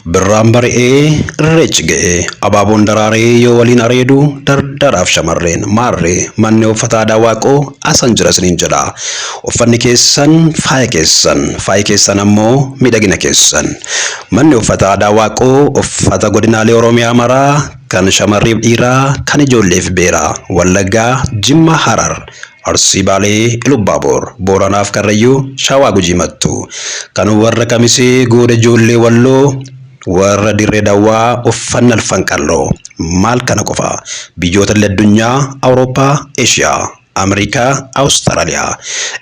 Birraan bari'ee, irreechi ga'ee, abaaboon daraaree yoo waliin areedu dardaraaf shamarreen maarree manni uffata aadaa Waaqoo asan jira isiniin jedha. Uffanni keessan faaya keessan, faayi keessan ammoo miidhagina keessan. Manni uffata aadaa Waaqoo uffata godinaalee Oromiyaa maraa kan shamarreef dhiiraa, kan ijoolleef beeraa, Wallaggaa, Jimma, Harar, Arsii Baalee, Ilubbaaboor, Booranaaf Karrayyuu, Shawaa Gujii Mattuu, kan warra Kamisee gooda ijoollee Walloo, warra Dirree Dawwaa uffanni alfan qalloo. Maal kana qofa biyyoota addunyaa Awurooppaa, Eeshiyaa, Ameerikaa, Awustiraaliyaa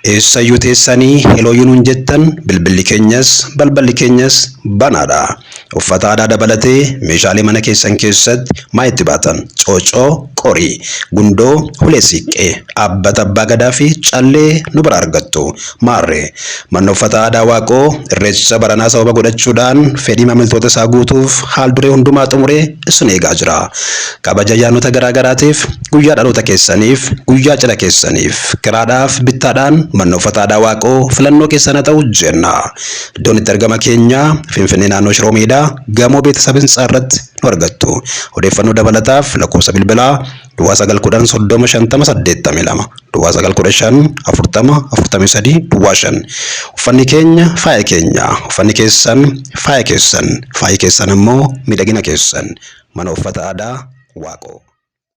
eessayyuu teessanii helooyyuu nuun jettan bilbilli keenyas balballi keenyas banaadha. Uffata aadaa dabalatee meeshaalee mana keessan keessatti maa itti baatan coocoo, qorii, gundoo, ulee siiqqee, dhaabbata abbaa gadaa fi callee nu bira argattu. Maarree manni uffata aadaa Waaqoo irreecha baranaa sababa godhachuudhaan fedhii maamiltoota isaa guutuuf haal duree hundumaa xumuree isin eegaa jira. Kabaja ayyaanota garaa garaatiif, guyyaa dhaloota keessaniif, guyyaa cidha keessaniif, kiraadhaaf bittaadhaan manni uffata aadaa Waaqoo filannoo keessan haa ta'u jenna. Iddoon itti argama keenyaa Finfinnee naannoo Shiroo Meedaa gamoo Beetasab Hintsaa irratti nu argattu. Odeeffannoo dabalataaf lakkoofsa bilbilaa Duwwaa 9 10 30 50 82 Duwwaa 9 15 40 43 Duwwaa 5. Uffanni keenya faaya keenya, uffanni keessan faaya keessan, faayi keessan ammoo miidhagina keessan. Mana uffata aadaa Waaqoo.